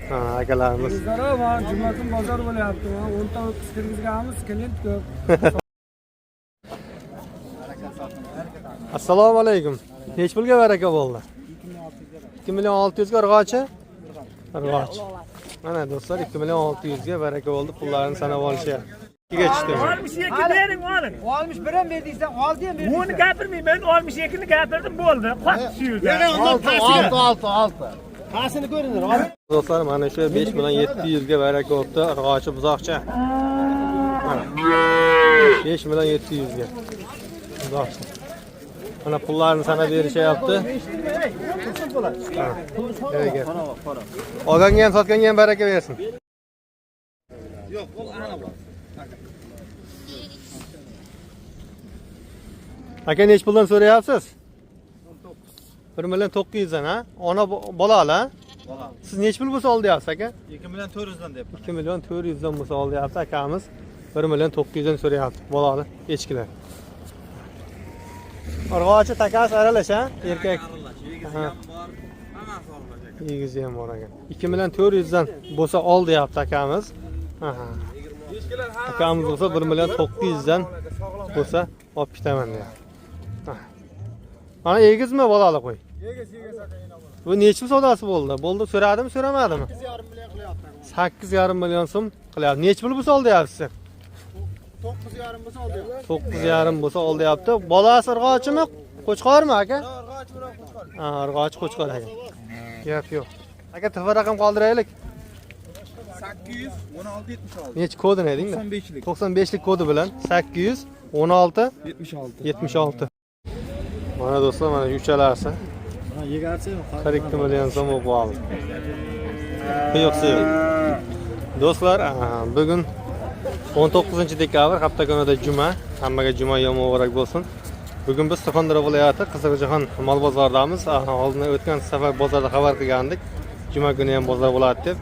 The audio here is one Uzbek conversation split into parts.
Ha, akalarimiz. O'zlari mana juma kun bozor bo'lyapti. Mana 10 ta o'tkiz kirgizganmiz, klient ko'p. Assalomu alaykum. Nechi pulga baraka bo'ldi? 2 million 600 ga urg'ochi? Urg'ochi. Mana do'stlar, 2 million 600 ga baraka bo'ldi, pullarini sanab olishyapti. Ikkiga tushdi. 62 bering oling. 61 ham berdingsan, 6 ham berdingsan. Buni gapirmayman, 62 ni gapirdim bo'ldi. Qotdi shu yerda. 6 6 6. Qasini ko'ringlar. Do'stlar, mana shu 5 million 700 ga baraka bo'libdi, urg'ochi buzoqcha. Mana. 5 million 700 ga. Buzoqcha. Mana pullarni sanab berishyapti. Ha, beraka. Olganga ham sotganga ham baraka bersin. Aka, nechi puldan so'rayapsiz? 1 million 900 dan, ha? Ona bolali, ha? Siz nechi pul bo'lsa oldiyapsiz aka? 2 million 400 dan deyapman. 2 million 400 dan bo'lsa oldiyapti akamiz. 1 million 900 dan so'rayapti bolali echkilar. Urg'ochi takasi aralash, ha? Erkak. Aralash, egizi Ha. ham bor, hammasi aralash aka. Egizi ham bor ekan. 2 million 400 dan bo'lsa ol deyapti akamiz. Aha. Echkilar ha. Akamiz bo'lsa 1 million 900 dan bo'lsa olib ketaman deyapti. Aha. Mana egizmi bolali qo'y? Egiz, egiz aka, yana bo'ladi. Bu nechi pul savdosi bo'ldi? Bo'ldi, so'radimi, so'ramadimi? 8,5 million qilyapti. 8,5 million so'm qilyapti. Nechi pul bo'lsa ol deyapsiz? 9,5 bo'lsa oldi. 9,5 bo'lsa ol deyapti. Bolasi urg'ochimi, qo'chqormi aka? Urg'och bilan qo'chqor. Ha, urg'ochi qo'chqor aka. Gap yo'q. Aka, telefon raqam qoldiraylik. 816 76. Nechi kodini ayting? 95lik. 95lik kodi bilan 816 76. 76. Mana do'stlar, mana uchalasi. 42 million so'm bo'lib qoldi. Yo'q, yo'q. Do'stlar, bugun 19 dekabr, hafta kunida juma. Hammaga juma yomi muborak bo'lsin. Bugun biz Surxondaryo viloyati Qiziljohon mol bozoridamiz. Oldin o'tgan safar bozorda xabar qilgandik. Juma kuni ham bozor bo'ladi deb.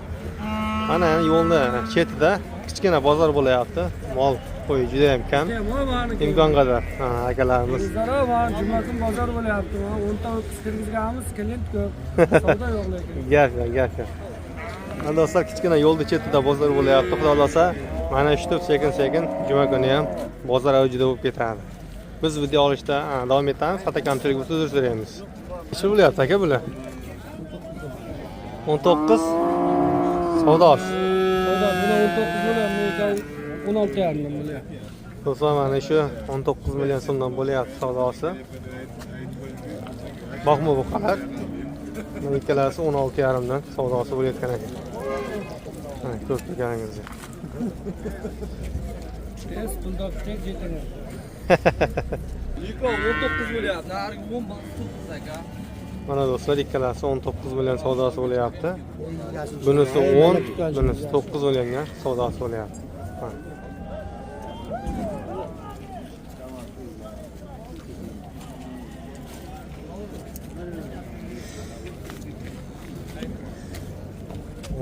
Mana yo'lni chetida kichkina bozor bo'layapti. Mol qo'y juda ham kam. Imkon qadar ha, akalarimiz O'zlari mana juma kun bozor bo'lyapti. Mana 10 ta o'tkiz kirgizganmiz, klient ko'p. Savdo yo'q lekin. Gap yo'q, gap yo'q. Mana do'stlar, kichkina yo'lni chetida bozor bo'lyapti. Xudo xohlasa, mana shu sekin-sekin juma kuni ham bozor avjida bo'lib ketadi. Biz video olishda ha, davom etamiz. Xato kamchilik bo'lsa uzr so'raymiz. Necha bo'lyapti aka bular? 19 savdosi. Savdo buni 19 million, bu 16,5 bo'lyapti. Do'stlar, mana shu 19 million so'mdan bo'lyapti savdosi. Boqma buqalar. Mana ikkalasi 16,5 dan savdosi bo'layotgan ekan. Mana ko'rib turganingizdek. Tez pul topib tez yetaman. Ikkovi 19 bo'lyapti. Narigi 10 9 aka. Mana do'stlar, ikkalasi 19 million savdosi bo'lyapti. Bunisi 10, bunisi 9 millionga savdosi bo'lyapti. Mana.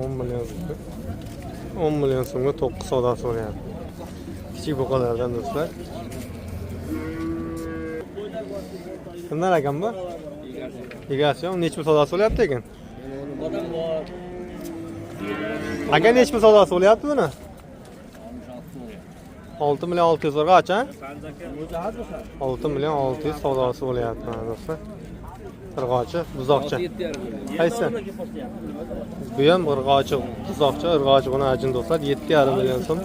10 million so'mga, 10 million so'mga 9 savdosi bo'lyapti. Kichik buqalardan do'stlar. Kimdan ekan bu? Egasi yo'q. Nechi pul savdosi bo'lyapti ekan? Aka, nechi pul savdosi bo'lyapti buni? 6 million 600 urg'och, ha? 6 million 600 savdosi bo'lyapti mana do'stlar. Urg'ochi, buzoqcha. Qaysi? Bu ham urg'ochi, buzoqcha, urg'ochi buni ajin do'stlar 7,5 million so'm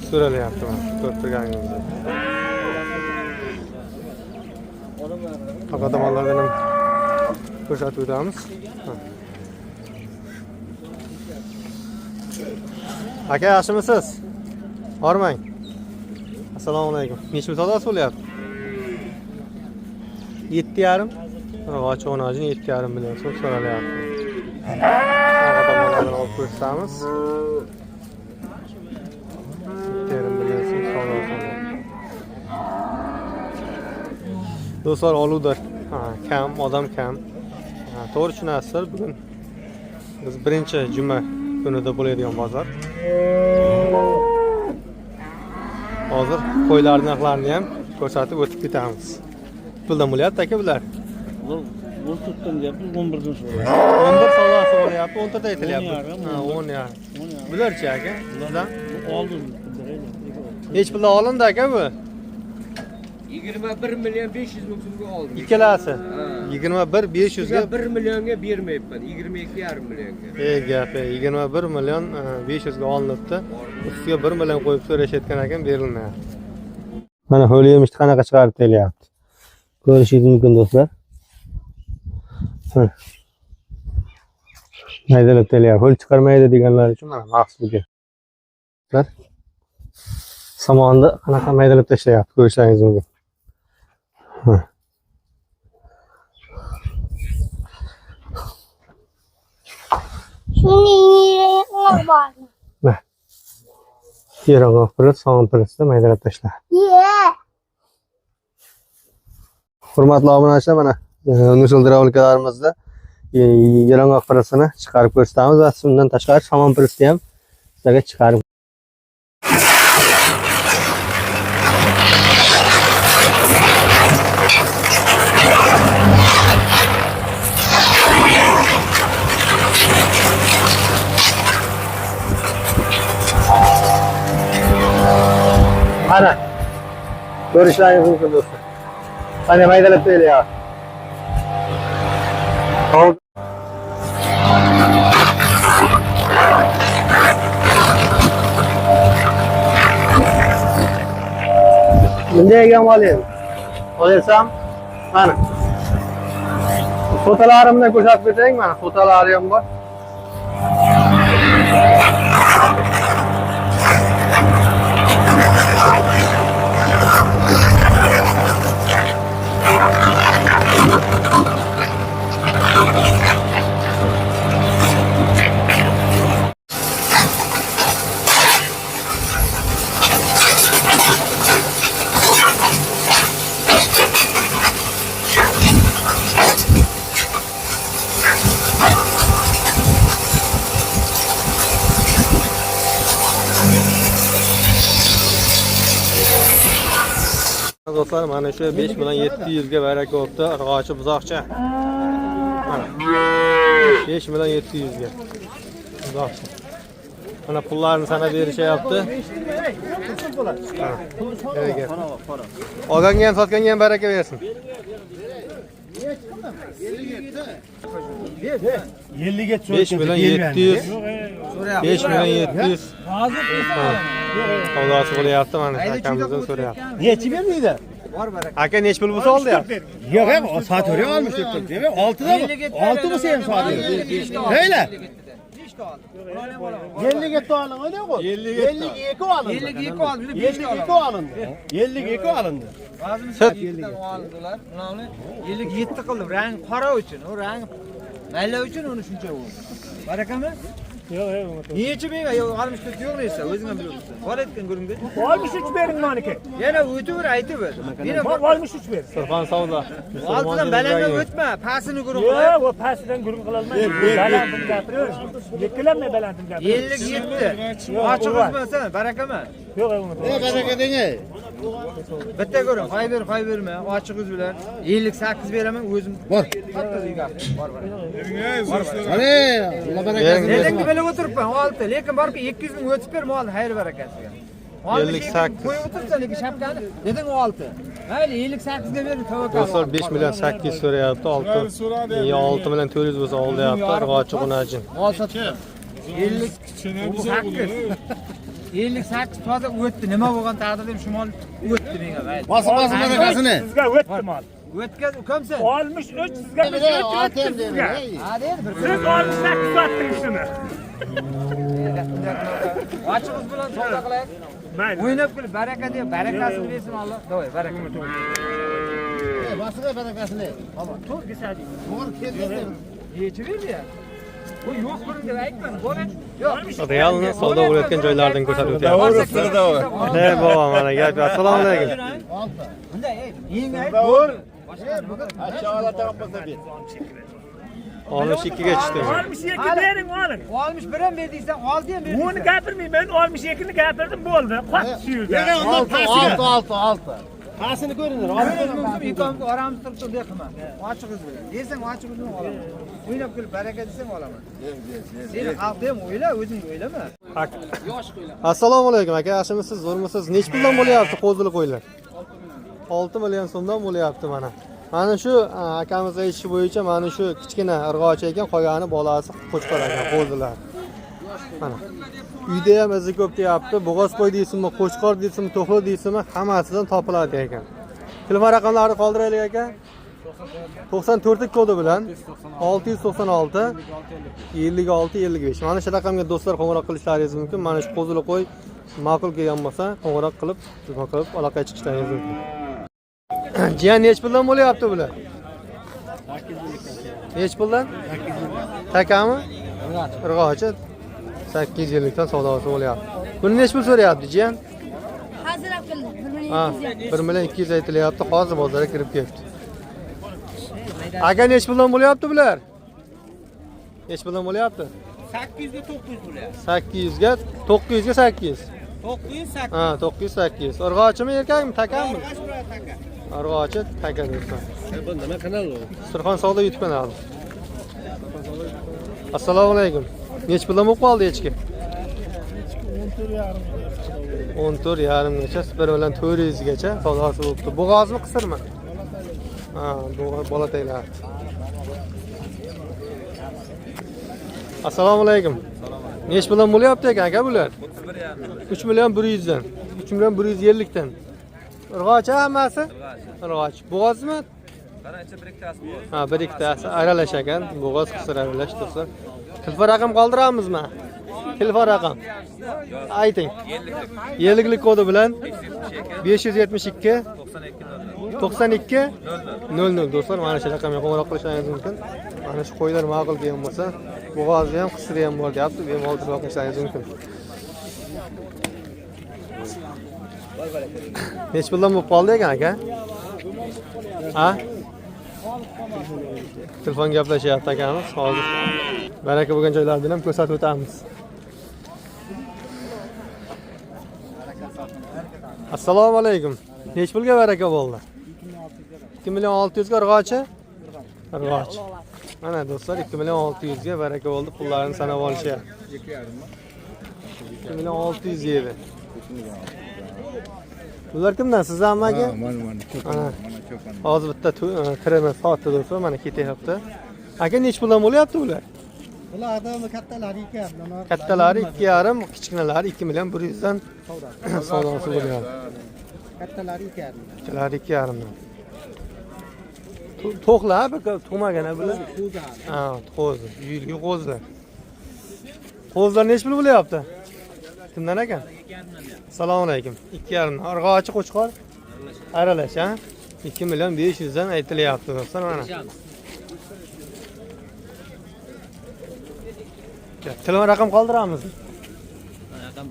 so'ralyapti mana ko'rib turganingizdek. Orqa tomonlardan ham ko'rsatib o'tamiz. Ha. Aka, yaxshimisiz? Hormang. Assalomu alaykum. Necha pul savdosi bo'lyapti? 7,5. Urg'ochi o'najin 7,5 million so'm so'ralyapti. Orqa tomonlardan olib ko'rsatamiz. 7,5 million so'm savdosi bo'lyapti. Do'stlar, oluvdir. Ha, kam, odam kam. Ha, to'g'ri tushunasizlar, bugun biz birinchi juma kunida bo'ladigan bozor. Hozir qo'ylar narxlarini ham ko'rsatib o'tib ketamiz. Puldan bo'lyapti aka bular? 14'ten deyapmiz, 11'dan so'rayapmiz. 11 savdosi bo'lyapti, 14 aytilyapti. 10,5, Ha, 10,5. Bularchi aka? Sizdan? Bu oldim. Nechi puldan olindi aka bu? 21 million 500 ming so'mga oldim. Ikkalasi. 21 500 ga. 1 millionga bermayapman, 22,5 millionga. Ey gap, ey, 21 million 500 ga olinibdi. Ustiga 1 million qo'yib so'rashayotgan ekan, berilmayapti. Mana ho'li yemishni qanaqa chiqarib kelyapti. Ko'rishingiz mumkin do'stlar. Ha. Maydalab kelyapti. Ho'l chiqarmaydi deganlar uchun mana maxsus bugun. Do'stlar, somonni qanaqa maydalab tashlayapti, ko'rishingiz mumkin. Ha. Shuni bormi? Yerog'oq piriz, somon pirizda maydalab tashladi. Yeah. Hurmatli obunachilar, mana Nusul dravlikalarimizda yalang'oq pirisini chiqarib ko'rsatamiz va undan tashqari somon pirisni ham sizlarga chiqarib Mana ko'rishlaringiz mumkin do'stlar. Mana maydalab kelyapti. Hop. Bunday ham olayim. Olaysam, mana. Fotolarimni ko'rsatib ketaying, mana fotolari ham bor. Do'stlar, mana shu 5 million 700 ga baraka bo'pti. Urg'ochi buzoqcha. Mana. 5 million 700 ga. Buzoqcha. Mana pullarni sanab berishyapti. Mana. Beraka. Olganga ham sotganga ham baraka bersin. 5 million 700. 5 million 700. Ha. Savdosi bo'lyapti mana akamizdan so'rayapti. Nechi bermaydi? Aka nechi pul bo'lsa oldi deyapti. Yo'q, ham sotib olmuş deb Demak, 6da mı? 6 mı sen sotib? Öyle. 57 alın öyle koy. 52 alındı. 52 oldi, 52 alındı. 52 alındı. Sat. Oldilar. Ularni 57 qildim. Rang qora uchun, u rang mayla uchun uni shuncha bo'ldi. Barakami? Yo'q, yo'q. Nechi ming? Yo'q, 64 yo'q neyse, o'zing ham bilasan. Bor aytgan gurungda. 63 bering maniki. Yana o'taver, aytaver. Yana 63 ber. Surxon savdo. oltidan balanddan o'tma, pastini guruh qilib. Yo'q, o pastidan gurung qilolmayman. Balandini gapiraver. Yekkilanmay balandini gapiraver. 57. Ochiq o'tmasan, barakami? Yo'q, yo'q. Baraka deng. Bitta ko'ring, qo'y ber, qo'y berma. Ochiq yuz bilan 58 beraman o'zim. Bor. Katta uyga. Bor, bor. Ana, Allah barakasini Bering, Lekin bilib o'tiribman 6, lekin borki 200 ming o'tib ber molni xayr barakasiga. 58. Qo'yib o'tiribsan lekin shapkani deding 6. Mayli 58 ga ber tavakkal. Do'stlar 5 million 800 so'rayapti. 6 yo 6 million 400 bo'lsa ol deyapti. Urg'ochi qunajin. Mol sotib. 58. 58 toza o'tdi. Nima bo'lgan taqdirda ham shu mol o'tdi menga mayli. Bosib bosib barakasini. Sizga o'tdi mol. O'tkaz ukamsan. 63 sizga 63 o'tdi sizga. Ha dedi bir. Siz 68 sotdingiz shuni. Ochiq yuz bilan savdo qilaylik. Mayli. O'ynab kulib baraka deb barakasini bersin Alloh. Давай baraka. Bosib barakasini. To'g'ri keldi. Nechi berdi ya? Bu yo'q buning deb aytma. Bo'la. Yo'q. Realni savdo bo'layotgan joylardan ko'rsatib o'tyapti. Ey bobo mana gap. Assalomu alaykum. Bunday ey, eng ayb. 62 ga tushdi. 62 bering oling. 61 ham berdingsan, 6 ham berdingsan. Uni gapirmayman, 62 ni gapirdim bo'ldi. Qotdi shu yerda. 6 6 6 6. Qasini ko'rinir. Mumkin ikkovimiz oramiz turibdi, unday qilma. Ochiq yuz bilan. Desang ochiq yuz bilan olaman. O'ynab kulib baraka desang olaman. Seni xalqni ham o'yla, o'zing o'ylama. Assalomu alaykum aka, yaxshimisiz, zo'rmisiz? Nechi puldan bo'lyapti qo'zili qo'ylar? 6 million so'mdan bo'lyapti mana. Mana shu akamiz aytishi bo'yicha mana shu kichkina irg'ochi ekan, qolgani bolasi qo'chqor ekan, qo'zilar. Mana. Uyda ham izi ko'p deyapti. Bo'g'oz qo'y deysizmi, qo'chqor deysizmi, to'xli deysizmi, hammasidan topiladi ekan. Telefon raqamlarini qoldiraylik aka. 94 kodi bilan 696 56 55. Mana shu raqamga do'stlar qo'ng'iroq qilishlaringiz mumkin. Mana shu qo'zili qo'y ma'qul kelgan bo'lsa, qo'ng'iroq qilib, telefon qilib aloqaga chiqishlaringiz mumkin. Jiyan nechi puldan bo'lyapti bular? Nechi puldan? Takami? Irg'ochi 850 dan savdosi bo'lyapti. Buni nechi pul so'rayapti jiyan? Hazır akıllı. Ha, 1 million 200 aytilyapti. Hozir bozorga kirib kelibdi. Aka nechi puldan bo'lyapti bular? Nechi puldan bo'lyapti? 800 ga 900 bo'lyapti. 800 ga 900 ga 800. 900 800. Ha, 900 800. Irg'ochimi, erkakmi, takami? Irg'ochi taka do'stlar. Bu nima kanal u? Surxon savdo YouTube kanali. Assalomu alaykum. Nechi puldan bo'lib qoldi echki? 14,5 gacha, 1 million 400 gacha savdosi bo'libdi. Bo'g'ozmi, qisirmi? Ha, bo'g'oz bolataylar. Assalomu alaykum. Nechi puldan bo'lyapti ekan aka bular? 3 million 100 dan. 3 million 150 dan. Irg'ochi hammasi? Irg'och. Bo'g'ozmi? Ha, bir ikkitasi aralash ekan. Bo'g'oz qisir aralash do'stlar. Telefon raqam qoldiramizmi? Telefon raqam. Ayting. 50lik kodi bilan 572 92 00 do'stlar, mana shu raqamga qo'ng'iroq qilishingiz mumkin. Mana shu qo'ylar ma'qul kelgan bo'lsa, bo'g'ozi ham, qisiri ham bor deyapti, bemalol telefon qilishingiz mumkin. Nechi puldan bo'lib qoldi ekan aka? Ha? Telefon gaplashyapti akamiz. Hozir baraka bo'lgan joylarni ham ko'rsatib o'tamiz. Assalomu alaykum. Nechi pulga baraka bo'ldi? 2 million 600 ga irg'ochi? Irg'ochi. Mana do'stlar 2 million 600 ga baraka bo'ldi, pullarini sanab olishyapti. 2 million 600 yedi. Bular kimdan? Sizdanmi aka? Mana mana Ana. Hozir bitta tirimi sotdi do'stlar, mana ketyapti. Aka nechi puldan bo'lyapti bular? Bular odamni kattalari 2,5. Kattalari 2,5, kichkinalari 2 million 100 dan savdosi bo'lyapti. Kattalari 2,5. Kattalari 2,5 dan. To'qlar bir tug'magan bular. Ha, qo'zi, yilgi qo'zilar. Qo'zilar nechi pul bo'lyapti? Kimdan ekan? Assalomu alaykum. 2,5. Irg'ochi qo'chqor aralash, ha? 2 million 500 dan aytilyapti do'stlar mana. Telefon raqam qoldiramiz. Raqam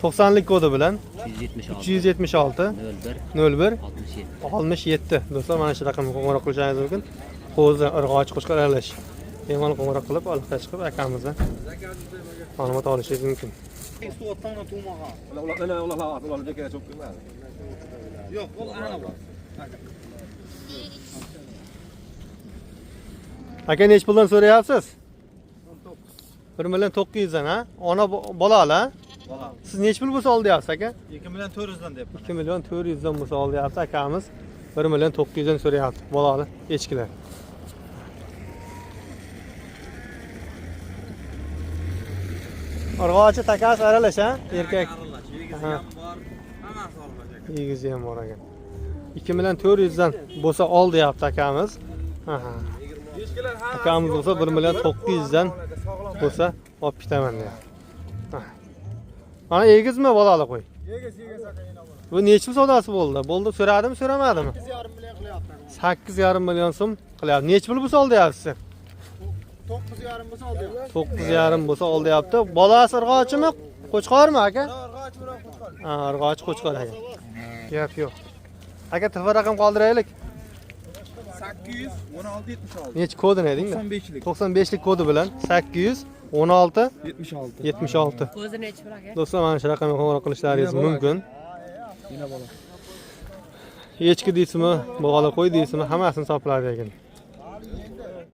90lik kodi bilan 376 376 01 01 67. 67 do'stlar, mana shu raqamga qo'ng'iroq qilishingiz mumkin. Qo'zi, irg'ochi, qo'chqor aralash. Bemalol qo'ng'iroq qilib, aloqaga chiqib akamizdan ma'lumot olishingiz mumkin. Yo'q, bu ana bu. Aka nechi puldan so'rayapsiz? 1 million 900 dan, ha? Ona bolali, ha? Siz nechi pul bo'lsa oldiyapsiz aka? 2 million 400 dan deb. 2 million 400 dan bo'lsa oldiyapti akamiz. 1 million 900 dan so'rayapti bolali echkilar. Urg'ochi takasi aralash, ha? Erkak. Egizi Ha. ham bor, hammasi bor. Egizi ham bor ekan. 2 million 400 dan bo'lsa ol deyapti akamiz. Aha. Akamiz bo'lsa 1 million 900 dan bo'lsa olib ketaman deyapti. Ha. Mana egizmi bolali qo'y? Egiz, egiz aka, yana bola. Bu nechi pul savdosi bo'ldi? Bo'ldi, so'radimi, so'ramadimi? 8,5 million qilyapti. 8,5 million so'm qilyapti. Nechi pul bo'lsa ol deyapsiz? 9,5 bo'lsa ol deyapti. 9,5 bo'lsa ol deyapti. Bolasi irg'ochimi, qo'chqormi aka? Irg'och bilan qo'chqor. Ha, irg'ochi qo'chqor aka. Gap yo'q. Aka telefon raqam qoldiraylik. 816 76. Nechi kodini aytingda? 95lik. 95lik kodi bilan 816 76. 76. O'zi nechi pul aka? Do'stlar, mana shu raqamga qo'ng'iroq qilishlaringiz mumkin. Yana bola. Echki deysizmi, bug'ali qo'y deysizmi, hammasini sopiladi ekan.